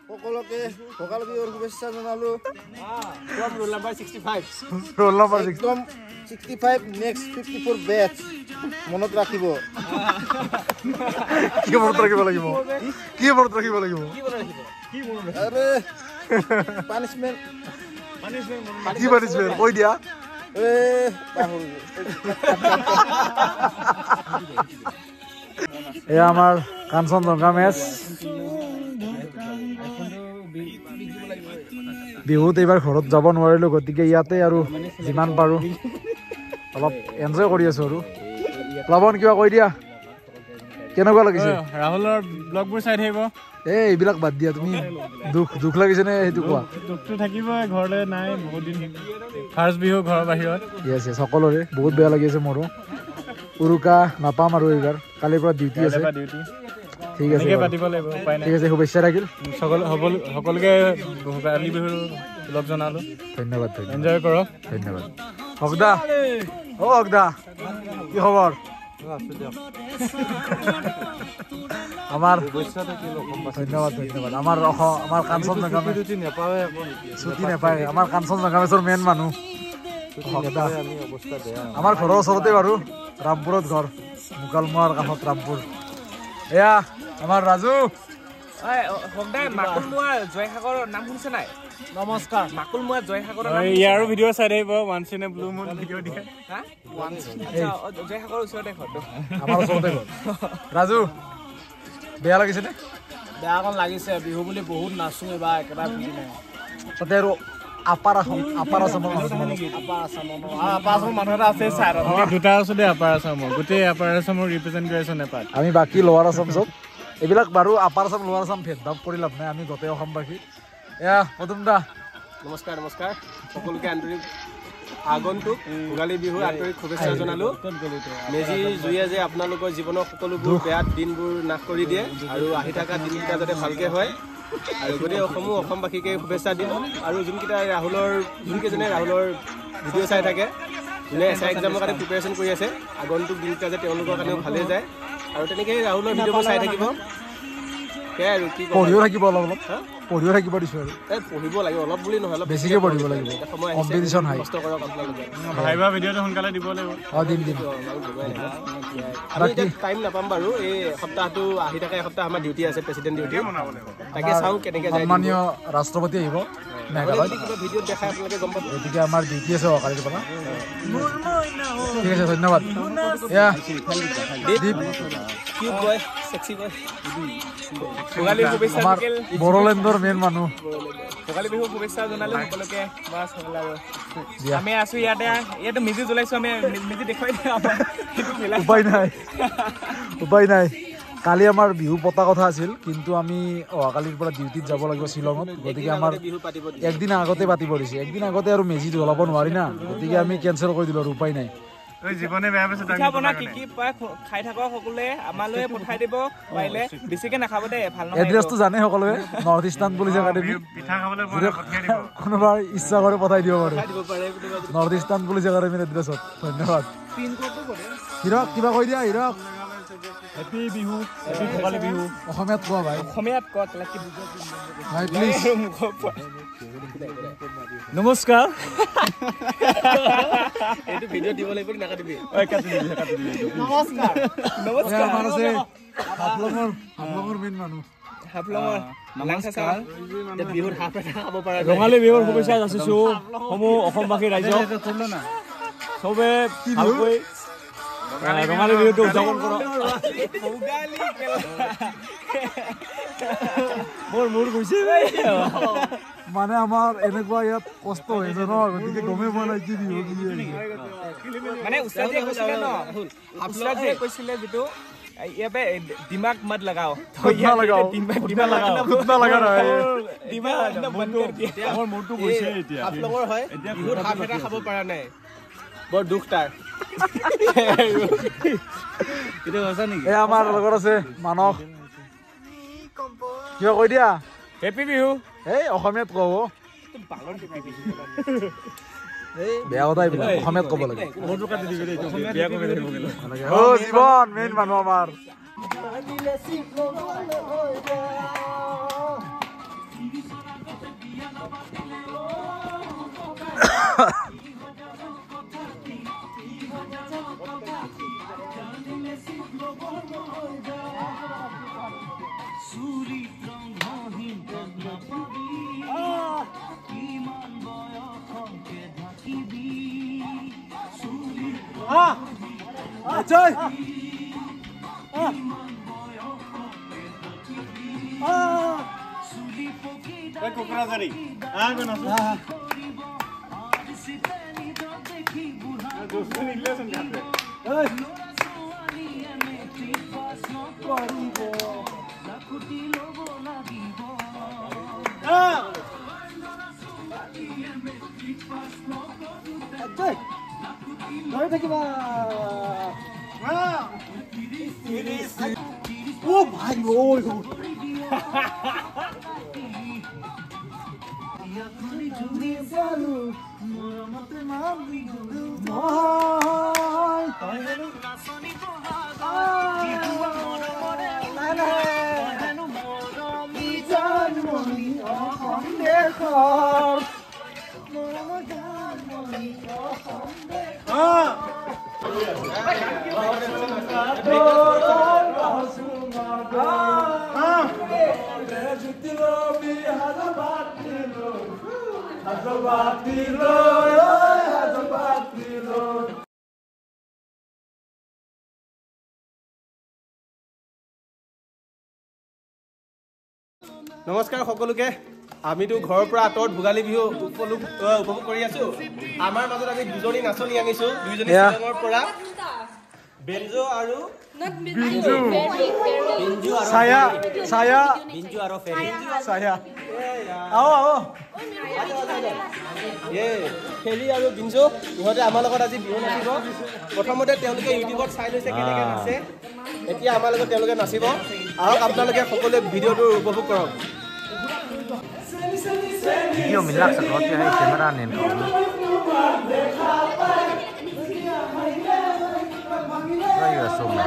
সকলোকে ভোগালী বিহুৰ শুভেচ্ছা জনালো। Roll number 65, roll number একদম 65, নেক্সট 54 বেচ মনত ৰাখিব। কি মনত ৰাখিব লাগিব? কি মনত ৰাখিব লাগিব? আৰে পানিছমেণ্ট, কি পানিছমেণ্ট কৈ দিয়া। এয়া আমাৰ কাঞ্চনজংঘা মেচ। বিহুত এইবাৰ ঘৰত যাব নোৱাৰিলোঁ, গতিকে ইয়াতে আৰু যিমান পাৰোঁ অলপ এনজয় কৰি আছোঁ। আৰু প্লাৱন কিবা কৈ দিয়া, কেনেকুৱা লাগিছে? ৰাহুলৰ ব্লগবোৰ চাই থাকিব। এই এইবিলাক বাদ দিয়া, তুমি দুখ দুখ লাগিছেনে সেইটো কোৱা? দুখটো থাকিবই, ঘৰলৈ নাই বহুত দিন, ফাৰ্ষ্ট বিহু ঘৰৰ বাহিৰত। য়েছ য়েছ, সকলোৰে বহুত বেয়া লাগি আছে মোৰো। উৰুকা নাপাম আৰু এইবাৰ, কালিৰ পৰা ডিউটি আছে। ঠিক আছে, ঠিক আছে, শুভেচ্ছা থাকিল সকলোকে। ভোগালী বিহুৰ লগ জনালো, ধন্যবাদ। এনজয় কৰক, ধন্যবাদ। হকদা, অ হকদা, কি খবৰ? আমাৰ ধন্যবাদ ধন্যবাদ। আমাৰ আমাৰ কাঞ্চনজংঘা ছুটি নাপায়, আমাৰ কাঞ্চনজংঘা মেচৰ মেইন মানুহ। আমাৰ ঘৰৰ ওচৰতে বাৰু, ৰামপুৰত ঘৰ, মুকালমুৱাৰ কাষত ৰামপুৰ। এয়া আমাৰ ৰাজু। নমস্কাৰ। মাকুলমুৱা জয়সাগৰৰ নাম, ইয়াৰো ভিডিঅ' চাই থাকিব। Once in a blue moon video দিয়ে। জয়সাগৰৰ ওচৰতে ঘৰটো, আমাৰ ওচৰতে ঘৰ। ৰাজু, বেয়া লাগিছে নে? বেয়া অকণ লাগিছে, বিহু বুলি বহুত নাচো এইবাৰ, একেবাৰে বুজি নাই। তাতে আৰু আপাৰ আসাম, আপাৰ আসামৰ মানুহ এটা আছে ছাৰ, দুটা আছো দেই আপাৰ আসামৰ, গোটেই আপাৰ আসামৰ ৰিপ্ৰেজেণ্ট কৰি আছো নেপাল। আমি বাকী লোৱাৰ আসাম চব এইবিলাক বাৰু আপাৰ আসাম লোৱাৰ আসাম ভেদভাৱ কৰি লাভ নাই, আমি গোটেই অসমবাসী। এয়া পদুম দা, নমস্কাৰ। নমস্কাৰ সকলোকে, আন্তৰিক আগন্তুক ভোগালী বিহুৰ আন্তৰিক শুভেচ্ছা জনালোঁ। মেজিৰ জুয়ে যে আপোনালোকৰ জীৱনৰ সকলোবোৰ বেয়া দিনবোৰ নাশ কৰি দিয়ে আৰু আহি থকা দিনকেইটা যাতে ভালকৈ হয়, আৰু গোটেই অসমো অসমবাসীকে শুভেচ্ছা দিলোঁ। আৰু যোনকেইটা ৰাহুলৰ, যোনকেইজনে ৰাহুলৰ ভিডিঅ' চাই থাকে, যোনে এছ I এক্সামৰ কাৰণে প্ৰিপেৰেশ্যন কৰি আছে, আগন্তুক দিনকেইটা যে তেওঁলোকৰ কাৰণেও ভালেই যায়, আৰু তেনেকেই ৰাহুলৰ ভিডিঅ'বোৰ চাই থাকিব। সেয়াই আৰু কি, পঢ়িও থাকিব অলপ অলপ, পঢ়িও থাকিব দিছোঁ আৰু। এই পঢ়িব লাগিব অলপ বুলি নহয়, অলপ বেছিকৈ পঢ়িব লাগিব, কম্পিটিশ্যন হাই। কষ্ট কৰক আপোনালোকে। ভাইবা ভিডিঅ'টো সোনকালে দিব লাগিব। অঁ দিম দিম, আমি এতিয়া টাইম নাপাম বাৰু, এই সপ্তাহটো আহি থকা এসপ্তাহ আমাৰ ডিউটি আছে, প্ৰেচিডেণ্ট ডিউটি, তাকে চাওঁ কেনেকৈ যায়। সন্মানীয় ৰাষ্ট্ৰপতি আহিব মেঘালয়ত, কিবা ভিডিঅ'ত দেখাই আপোনালোকে গম পাব। গতিকে আমাৰ ডিউটি আছে অহাকালিৰ পৰা। ঠিক আছে, ধন্যবাদ। এয়া দীপ, কিউট বয়, চেক্সি বয়, আমাৰ বড়োলেণ্ডৰ মেইন মানুহ। ভোগালী বিহু শুভেচ্ছা জনালো সকলোকে। বাছ হ'ল আৰু, আমি আছো ইয়াতে, ইয়াতে মেজি জ্বলাইছো আমি, মেজি দেখুৱাই দিয়া। উপায় নাই, উপায় নাই। কালি আমাৰ বিহু পতা কথা আছিল, কিন্তু আমি অহাকালিৰ পৰা ডিউটিত যাব লাগিব শ্বিলঙত, গতিকে আমাৰ একদিন আগতে পাতিব দিছে। একদিন আগতে আৰু মেজি জ্বলাব নোৱাৰি না, গতিকে আমি কেঞ্চেল কৰি দিলোঁ আৰু, উপায় নাই। পিঠা পনা কি কি পায় খাই থাকক সকলোৱে, আমালৈ পঠাই দিব পাৰিলে, বেছিকে নাখাব দেই, ভাল নহয়। এড্ৰেছটো জানে সকলোৱে, নৰ্থ ইষ্টাৰ্ণ পুলিচ একাডেমি, কোনোবাই ইচ্ছা কৰে পঠাই দিব পাৰে নৰ্থ ইষ্টাৰ্ণ পুলিচ একাডেমীৰ এড্ৰেছত। ধন্যবাদ। হিৰক কিবা কৈ দিয়া, হিৰক। Happy Bihu, happy Bhogali Bihu. অসমীয়াত কোৱা ভাই, অসমীয়াত কোৱা ভাই প্লিজ। নমস্কাৰ। এইটো ভিডিঅ' দিব লাগিব, নাকাটিবি। নমস্কাৰ নমস্কাৰ। আমাৰ আছে হাফলঙৰ, হাফলঙৰ মেইন মানুহ, হাফলঙৰ। নমস্কাৰ। বিহুত হাফ এটা খাব পৰা। ৰঙালী বিহুৰ শুভেচ্ছা যাচিছোঁ সমূহ অসমবাসী ৰাইজক। চবে ভালকৈ ৰঙালী বিহুটো উদযাপন কৰক। মোৰ মূৰ গৈছে মানে, আমাৰ এনেকুৱা ইয়াত কষ্ট হৈছে ন, গতিকে গমেই পোৱা নাই কি বিহু কি। মানে উস্তাদে কৈছিলে ন, উস্তাদে কৈছিলে যিটো ইয়াতে দিমাগ মত লগাও, মোৰ মূৰটো গৈছে এতিয়া। হাফলঙৰ হয়, বিহুত হাফ এটা খাব পৰা নাই, বৰ দুখ তাৰ। এই আমাৰ লগত আছে মানস, কিবা কৈ দিয়া। হেপী বিহু। এই অসমীয়াত কব, বেয়া কথা এইবিলাক, অসমীয়াত ক'ব লাগে। অ জীৱন মেইন মানুহ আমাৰ। নমস্কাৰ সকলোকে। আমিতো ঘৰৰ পৰা আঁতৰত ভোগালী বিহু উপভোগ কৰি আছো। আমাৰ মাজত আমি দুজনী নাচনী আনিছো, দুইজনী শ্বিলঙৰ পৰা, বেঞ্জো আৰু বিঞ্জু, ছায়া, ছায়া, বিঞ্জু আৰু ফেৰী, ছায়া। আও আও এ ফেৰী আৰু বিঞ্জু, ইহঁতে আমাৰ লগত আজি বিহু নাচিব। প্ৰথমতে তেওঁলোকে ইউটিউবত চাই লৈছে কেনেকৈ নাচে, এতিয়া আমাৰ লগত তেওঁলোকে নাচিব। আহক আপোনালোকে সকলোৱে ভিডিঅ'টো উপভোগ কৰক। Video milak sa kot ya camera nen ko. Ayo so ma.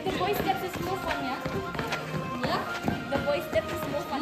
The boy steps is more fun, yeah? Yeah? The boy steps is more fun.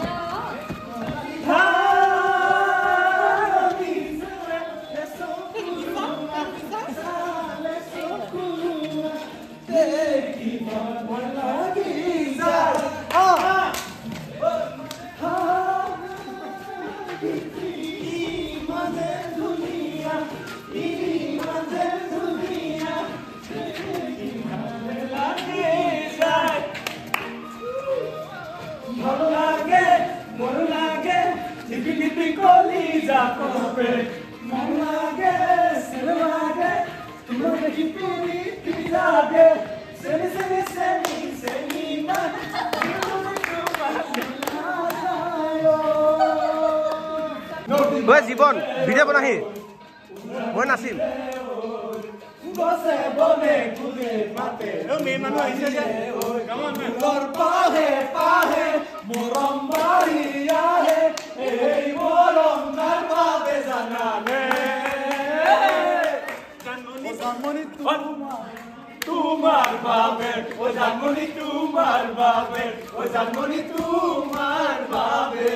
ঐ জীৱন ভিডিঅ' বনাহি, মই নাচিম। তোমাৰ বাবে ও জানমনি, তোমাৰ বাবে ও জানমনি, তোমাৰ বাবে।